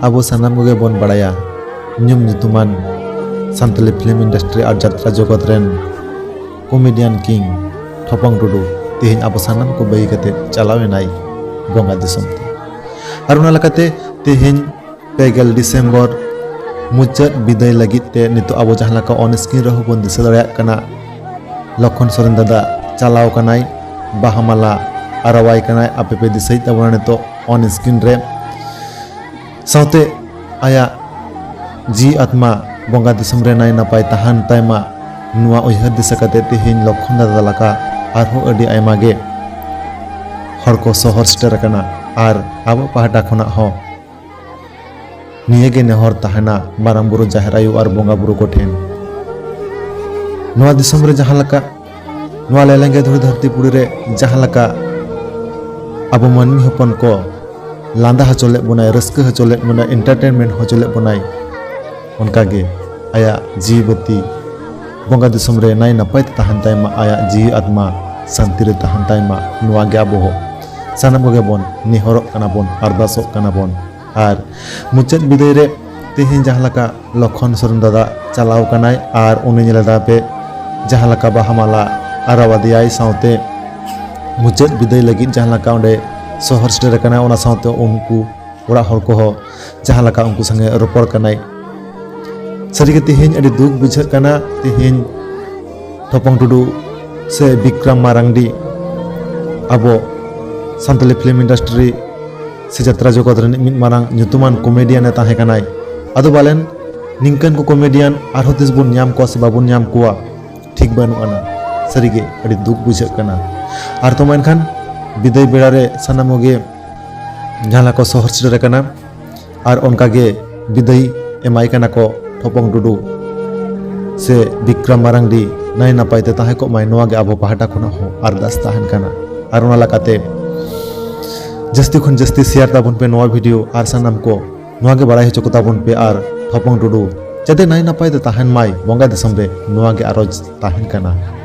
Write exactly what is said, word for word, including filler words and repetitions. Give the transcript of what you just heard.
ᱟᱵᱚ ᱥᱟᱱᱟᱢ ᱠᱚᱜᱮ ᱵᱚᱱ ᱵᱟᱲᱟᱭᱟ, ᱧᱩᱢ ᱧᱩᱛᱩᱢᱟᱱ ᱥᱟᱱᱛᱟᱲᱤ film industry ᱟᱨ ᱡᱟᱛᱨᱟ ᱡᱚᱜᱚᱛ ᱨᱮᱱ comedian king ᱴᱷᱚᱯᱚᱝ ᱴᱩᱰᱩ ᱛᱮᱦᱮᱧ ᱟᱵᱚ ᱥᱟᱱᱟᱢ ᱠᱚ ᱵᱟᱹᱜᱤ ᱠᱟᱛᱮ ᱪᱟᱞᱟᱣ ᱮᱱᱟᱭ ᱵᱚᱸᱜᱟ ᱫᱤᱥᱚᱢ ᱛᱮ᱾ ᱟᱨ ᱚᱱᱟ ᱞᱮᱠᱟᱛᱮ ᱛᱮᱦᱮᱧ ᱯᱮ ᱜᱮᱞ ᱰᱤᱥᱮᱢᱵᱚᱨ ᱢᱩᱪᱟᱹᱫ ᱵᱤᱫᱟᱹᱭ ᱞᱟᱹᱜᱤᱫ ᱛᱮ ᱱᱤᱛᱚᱜ ᱟᱵᱚ ᱡᱟᱦᱟᱸ ᱞᱮᱠᱟ on screen ᱨᱮᱦᱚᱸ ᱵᱚᱱ ᱫᱤᱥᱟᱹ ᱫᱟᱲᱮᱭᱟᱜ ᱠᱟᱱᱟ, ᱞᱚᱠᱷᱚᱱ ᱥᱚᱨᱮᱱ ᱫᱟᱫᱟ ᱪᱟᱞᱟᱣ ᱠᱟᱱᱟᱭ, ᱵᱟᱦᱟ ᱢᱟᱞᱟ ᱟᱨᱟᱣᱟᱭ ᱠᱟᱱᱟᱭ, ᱟᱯᱮ ᱯᱮ ᱫᱤᱥᱟᱹᱭᱮᱫ ᱛᱟᱵᱚᱱᱟ ᱱᱤᱛᱚᱜ on screen ᱨᱮ᱾ ᱥᱟᱶᱛᱮ ᱟᱭᱟᱜ ᱡᱤᱣᱤ ᱟᱛᱢᱟ ᱵᱚᱸᱜᱟ ᱫᱤᱥᱚᱢ ᱨᱮ ᱱᱟᱭ ᱱᱟᱯᱟᱭ ᱛᱟᱦᱮᱱ ᱛᱟᱭ ᱢᱟ, ᱱᱚᱣᱟ ᱩᱭᱦᱟᱹᱨ ᱫᱤᱥᱟᱹ ᱠᱟᱛᱮ ᱛᱮᱦᱮᱧ ᱞᱚᱠᱷᱚᱱ ᱫᱟᱫᱟ ᱞᱮᱠᱟ ᱟᱨᱦᱚᱸ ᱟᱹᱰᱤ ᱟᱭᱢᱟ ᱜᱮ ᱦᱚᱲ ᱠᱚ ᱥᱚᱦᱚᱨ ᱥᱮᱴᱮᱨ ᱟᱠᱟᱱᱟ᱾ ᱟᱨ ᱟᱵᱚ ᱯᱟᱦᱴᱟ ᱠᱷᱚᱱᱟᱜ ᱦᱚᱸ ᱱᱤᱭᱟᱹ ᱜᱮ ᱱᱮᱦᱚᱨ ᱛᱟᱦᱮᱱᱟ ᱢᱟᱨᱟᱝ ᱵᱩᱨᱩ, ᱡᱟᱦᱮᱨ ᱟᱭᱳ ᱟᱨ ᱵᱚᱸᱜᱟ ᱵᱩᱨᱩ ᱠᱚᱴᱷᱮᱱ, ᱱᱚᱣᱟ ᱫᱤᱥᱚᱢ ᱨᱮ ᱡᱟᱦᱟᱸ ᱞᱮᱠᱟ, ᱱᱚᱣᱟ ᱞᱮᱞᱮᱝᱜᱮ ᱫᱷᱩᱲᱤ ᱫᱷᱟᱹᱨᱛᱤ ᱯᱩᱨᱤ ᱨᱮ ᱡᱟᱦᱟᱸ ᱞᱮᱠᱟ ᱟᱵᱚ ᱢᱟᱹᱱᱢᱤ ᱦᱚᱯᱚᱱ ᱠᱚ ᱞᱟᱸᱫᱟ ᱦᱚᱪᱚ ᱞᱮᱫ ᱵᱚᱱᱟᱭ, ᱨᱟᱹᱥᱠᱟᱹ ᱦᱚᱪᱚ ᱞᱮᱫ ᱵᱚᱱᱟᱭ, entertainment ᱦᱚᱪᱚ ᱞᱮᱫ ᱵᱚᱱᱟᱭ, ᱚᱱᱠᱟᱜᱮ ᱟᱭᱟᱜ ᱡᱤᱣᱤ ᱵᱟᱹᱛᱤ ᱵᱚᱸᱜᱟ ᱫᱤᱥᱚᱢ ᱨᱮ ᱱᱟᱭ ᱱᱟᱯᱟᱭ ᱛᱮ ᱛᱟᱦᱮᱱ ᱛᱟᱭ ᱢᱟ, ᱟᱭᱟᱜ ᱡᱤᱣᱤ ᱟᱛᱢᱟ ᱥᱟᱱᱛᱤ ᱨᱮ ᱛᱟᱦᱮᱱ ᱛᱟᱭ ᱢᱟ, ᱱᱚᱣᱟ ᱜᱮ ᱟᱵᱚ ᱦᱚᱸ ᱥᱟᱱᱟᱢ ᱠᱚᱜᱮ ᱵᱚᱱ ᱱᱮᱦᱚᱨᱚᱜ ᱠᱟᱱᱟ ᱵᱚᱱ, ᱟᱨᱫᱟᱥᱚᱜ ᱠᱟᱱᱟ ᱵᱚᱱ᱾ ᱟᱨ ᱢᱩᱪᱟᱹᱫ ᱵᱤᱫᱟᱹᱭ ᱨᱮ ᱛᱮᱦᱮᱧ ᱡᱟᱦᱟᱸ ᱞᱮᱠᱟ ᱞᱚᱠᱷᱚᱱ ᱥᱚᱨᱮᱱ ᱫᱟᱫᱟ ᱪᱟᱞᱟᱣ ᱠᱟᱱᱟᱭ ᱟᱨ ᱩᱱᱤ ᱧᱮᱞ ᱮᱫᱟ ᱯᱮ ᱡᱟᱦᱟᱸ ᱞᱮᱠᱟ ᱵᱟᱦᱟ ᱢᱟᱞᱟ ᱟᱨᱟᱣ ᱟᱫᱮᱭᱟᱭ, ᱥᱟᱶᱛᱮ ᱢᱩᱪᱟᱹᱫ ᱵᱤᱫᱟᱹᱭ ᱞᱟᱹᱜᱤᱫ ᱡᱟᱦᱟᱸ ᱞᱮᱠᱟ ᱚᱸᱰᱮ ᱥᱚᱦᱚᱨ ᱥᱮᱴᱮᱨ ᱟᱠᱟᱱᱟᱭ, ᱚᱱᱟ ᱥᱟᱶᱛᱮ ᱩᱱᱠᱩ ᱚᱲᱟᱜ ᱦᱚᱲ ᱠᱚᱦᱚᱸ ᱡᱟᱦᱟᱸ ᱞᱮᱠᱟ ᱩᱱᱠᱩ ᱥᱚᱸᱜᱮ ᱨᱚᱯᱚᱲ ᱠᱟᱱᱟᱭ᱾ ᱥᱟᱹᱨᱤᱜᱮ ᱛᱮᱦᱮᱧ ᱟᱹᱰᱤ ᱫᱩᱠ ᱵᱩᱡᱷᱟᱹᱜ ᱠᱟᱱᱟ, ᱛᱮᱦᱮᱧ ᱴᱷᱚᱯᱚᱝ ᱴᱩᱰᱩ ᱥᱮ ᱵᱤᱠᱨᱚᱢ ᱢᱟᱨᱟᱝᱰᱤ ᱟᱵᱚ ᱥᱟᱱᱛᱟᱲᱤ film industry ᱥᱮ ᱡᱟᱛᱨᱟ ᱡᱚᱜᱚᱛ ᱨᱤᱱᱤᱡ ᱢᱤᱫ ᱢᱟᱨᱟᱝ ᱧᱩᱛᱩᱢᱟᱱ comedian ᱮ ᱛᱟᱦᱮᱸ ᱠᱟᱱᱟᱭ᱾ ᱟᱫᱚ ᱵᱟᱞᱮᱱ ᱱᱤᱝᱠᱟᱹᱱ ᱠᱚ comedian ᱟᱨᱦᱚᱸ ᱛᱤᱥ ᱵᱚᱱ ᱧᱟᱢ ᱠᱚᱣᱟ ᱥᱮ ᱵᱟᱵᱚᱱ ᱧᱟᱢ ᱠᱚᱣᱟ, ᱴᱷᱤᱠ ᱵᱟᱹᱱᱩᱜ ᱟᱱᱟ᱾ ᱥᱟᱹᱨᱤᱜᱮ ᱟᱹᱰᱤ ᱫᱩᱠ ᱵᱩᱡᱷᱟᱹᱜ ᱠᱟᱱᱟ᱾ ᱟᱨ ᱛᱚ ᱢᱮᱱᱠᱷᱟᱱ ᱵᱤᱫᱟᱹᱭ ᱵᱮᱲᱟ ᱨᱮ ᱥᱟᱱᱟᱢ ᱠᱚᱜᱮ ᱡᱟᱦᱟᱸ ᱞᱮᱠᱟ ᱠᱚ ᱥᱚᱦᱚᱨ ᱥᱮᱴᱮᱨ ᱟᱠᱟᱱᱟ, ᱟᱨ ᱚᱱᱠᱟᱜᱮ ᱵᱤᱫᱟᱹᱭ ᱮᱢᱟᱭ ᱠᱟᱱᱟ ᱠᱚ ᱴᱷᱚᱯᱚᱝ ᱴᱩᱰᱩ ᱥᱮ ᱵᱤᱠᱨᱚᱢ ᱢᱟᱨᱟᱝᱰᱤ ᱱᱟᱭ ᱱᱟᱯᱟᱭ ᱛᱮ ᱛᱟᱦᱮᱸ ᱠᱚᱜ ᱢᱟᱭ, ᱱᱚᱣᱟ ᱜᱮ ᱟᱵᱚ ᱯᱟᱦᱴᱟ ᱠᱷᱚᱱᱟᱜ ᱦᱚᱸ ᱟᱨᱫᱟᱥ ᱛᱟᱦᱮᱱ ᱠᱟᱱᱟ᱾ ᱟᱨ ᱚᱱᱟ ᱞᱮᱠᱟᱛᱮ ᱡᱟᱹᱥᱛᱤ ᱠᱷᱚᱱ ᱡᱟᱹᱥᱛᱤ share ᱛᱟᱵᱚᱱ ᱯᱮ ᱱᱚᱣᱟ video, ᱟᱨ ᱥᱟᱱᱟᱢ ᱠᱚ ᱱᱚᱣᱟ ᱜᱮ ᱵᱟᱲᱟᱭ ᱦᱚᱪᱚ ᱠᱚᱛᱟ ᱵᱚᱱ ᱯᱮ, ᱟᱨ ᱴᱷᱚᱯᱚᱝ ᱴᱩᱰᱩ ᱡᱟᱛᱮ ᱱᱟᱭ ᱱᱟᱯᱟᱭ ᱛᱮ ᱛᱟᱦᱮᱱ ᱢᱟᱭ ᱵᱚᱸᱜᱟ ᱫᱤᱥᱚᱢ ᱨᱮ, ᱱᱚᱣᱟ ᱜᱮ ᱟᱨᱚᱡᱽ ᱛᱟᱦᱮᱱ ᱠᱟᱱᱟ᱾